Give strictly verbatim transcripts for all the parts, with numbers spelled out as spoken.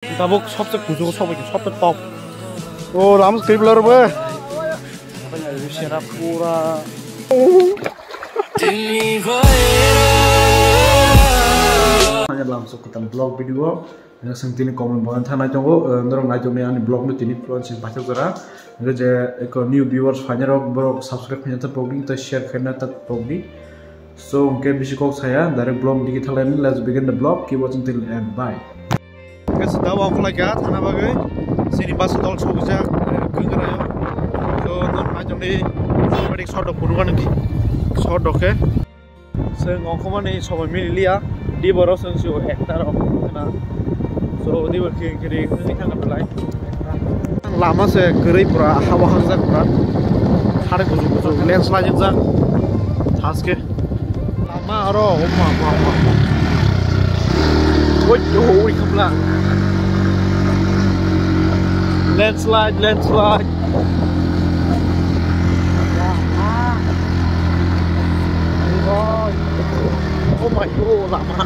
Tabuk sobse kuchugo sobai, sobse top. O, lama se kaibelar bo. Sera pura. Ani lam sok kutam vlog video. Yang sing tini comment bolan thanai tongo. Norok nai tongni ani vlog no tini puran sing paithak jora. Hingke je eko new viewers phainai rok borok subscribe khaina ta pogdi, ta share khaina ta pogdi. So, hingke bisi kok saya, direct vlog digi thalai ni, let's begin the vlog, keep watching till the end, bye. Guys, da wak lai ka thana bagwi, sini bus dol sok ja, kung kara yo. So, norok nai tongni, automatic shot dok punu kanu ki, shot dok ke. Chwng ongkhormani sobai mili liya, di borok chwng sio ekta rok khna. So, di bo kiri kiri wngwi thangkha belai. Lama se kwrwi pura, hawa hajak pura. Hari kuchuk kuchuk, lens lajak jak. Thaske. Lama aro, oh ma, ma, ma. Oi, oi, khamla. Landslide, landslide. Oh my God, lama.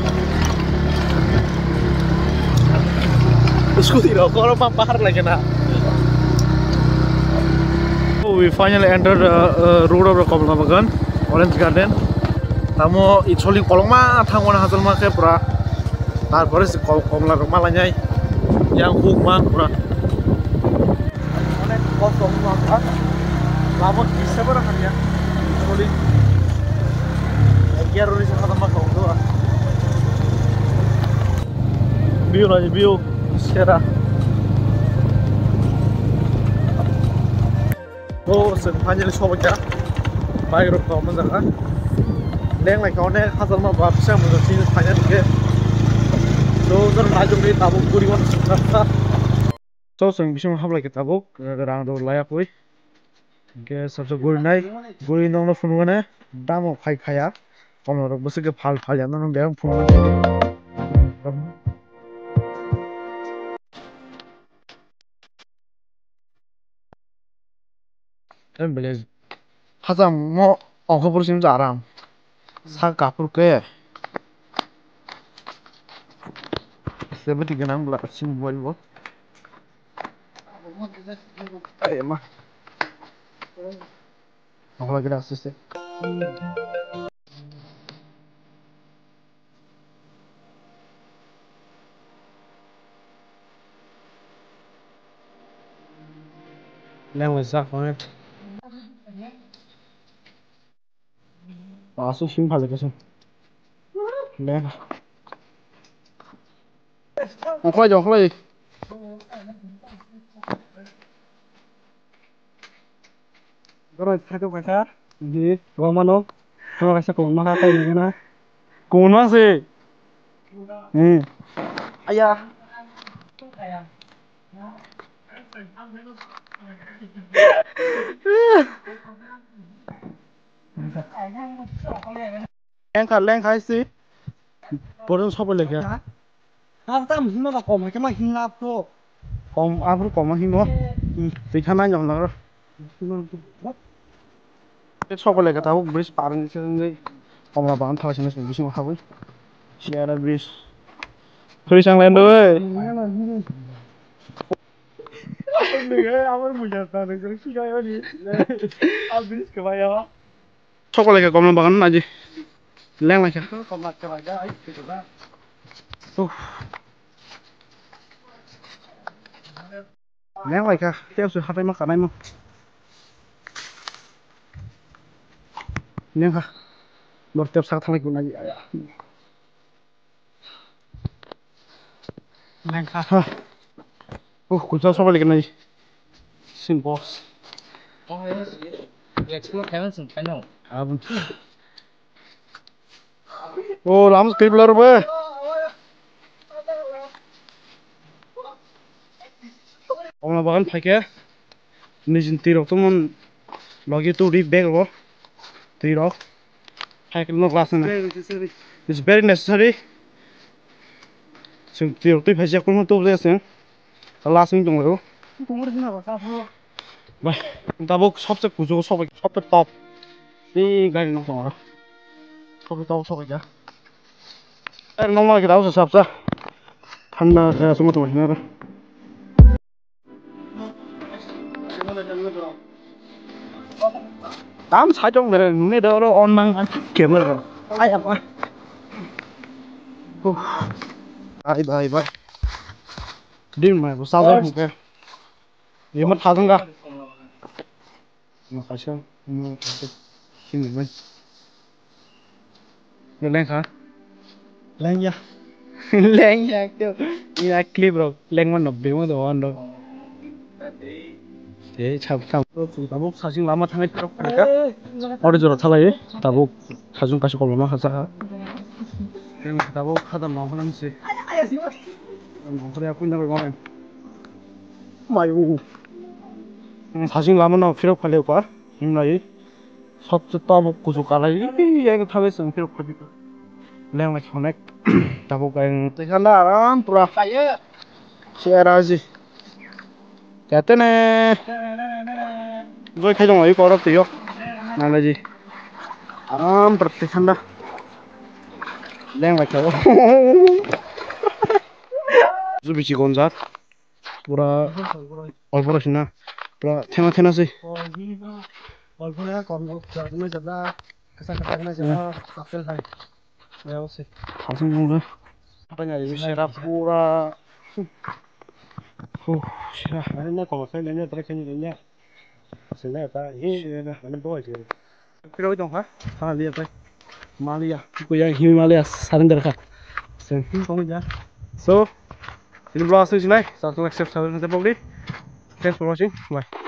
Scooty rok oro pa bahar lagi na. Oh, we finally entered uh, uh, road of the Komla Bagan, Orange Garden. Tamo i choli kolokma thangmani hajalma khe pura. Tarpore se kol-, komla rok malainai. Yang huk man pura. Onek kosto wngkha. Lama kisa bara hamya. Choli. Agiaro ni sakha ma kong do. View na view sera. O, chwng finally sobaikha. Bike rok kok manjakha. Leng lai kha onek hajalma ba bwsang bwsang sini finally khe. So, jor najok ni tabuk guri wan sukha. So, chwng bising hablai khe tabuk, rang rok laya pui. Hingke sabsa guri nai, guri nokno phunukgane damo khai khaya. Komla rok bwswk khe phal phal ya, nono bebak phunukgane. Em village. Hacham mo ongkha poro simi aram. Sa kapur ke. Seventy ganang bla sim mobile bo. Ay ma. Ongkha gira sise. Language sak phone. Asu sim phale kasu. Leng. Ongkhlai, ongkhlai. Borok thaitok kaisa. Di, rwmano. Borok kaisa kubun maka kai nai gana. Kubun mang se. Hmm. Aya. Lengkha, lengkha isi. Borok sobai lekha. Tam tam hinma ba kom hai khe ma hinna to. Kom, aphuru kom ma himo. Hmm, twi kha nai jong nang. Sok bai lai ka tabuk bridge par ni se wngwi komla bagan thalai sini bisingo habwi. Siara bridge. Khuri sang lai ndo oi. Nunge amar buja ta nung khe sikai oni. A bridge khe bai ya. Sok lai ka komla bagan naji. Leng lai ka. Uff. Leng lai kha, tep se hatai ma kanai mo. Leng kha. Bor tep sak thalai kunai. Leng kha. Ha. Uh, kulsa sobai lagi nai. Sin boss. Explore khaimani chwng phainai. Abun. O, lama se twi bwlarok bo. Komla bagan phaikhe nijini twi rok tongmani logi tubudi bag rogo twi rok phaikhe no glass nani. Very necessary. It's very necessary. Chwng twi rok twi phaijak phano tubujaya chwng. Last wng tonglaio. Bai, tabuk sobse kuchugo sobai, sobse top. Tei gari nung tongo. Sobse top sobai ja. Er nung ma kira usa sabsa. Thanda khe aswk ma tongma hinaro. Tam side rok nere nune da oro on mang an camera rok. Ai apa. Bye bye bye. Din mai bo sabar hukhe. Yema thajang ga. Makaisa, makaisa. Sini bai. Leng kha? Leng ya. Leng ya kyo. Ina clip rok leng man no bemo do ando. Te chap chap. Tabuk sasing lama thangai trok kha. Ore jora thalai. Tabuk sasing kasu kolma kha sa. Tabuk khada ma khanang se. Nongkhorya puina rok ngai. Mayu. Sasing lama no phirok phale pa. Himlai. Sot to abo kusu kalai. Yang thabe sung phirok phale. Leng lai khonek. Tabuk ang. Tekhanda aram pura. Seraji. Katene. Goi khai dong ai korok tiyo. Nalaji. Aram pura tekhanda. Leng lai khao. Ju bichi gonjak. Pura olporo sina. Pura thena thena se. Olporo ya kon jagna jagna. Kasa kasa na jagna. Apel hai. Ya se. Hasung nunggu. Apa nyari sera pura. Huh, sera. Ani na kon khai lenya tara khai lenya. Sera ta. Sera. Ani boy. Pira wai tong kha? Ha, liya pai. Maliya. Ko yang Himalaya surrender kha. Sen. Kong ja. So, ini vlog asli sinai. Subscribe, subscribe, subscribe. Thanks for watching. Bye.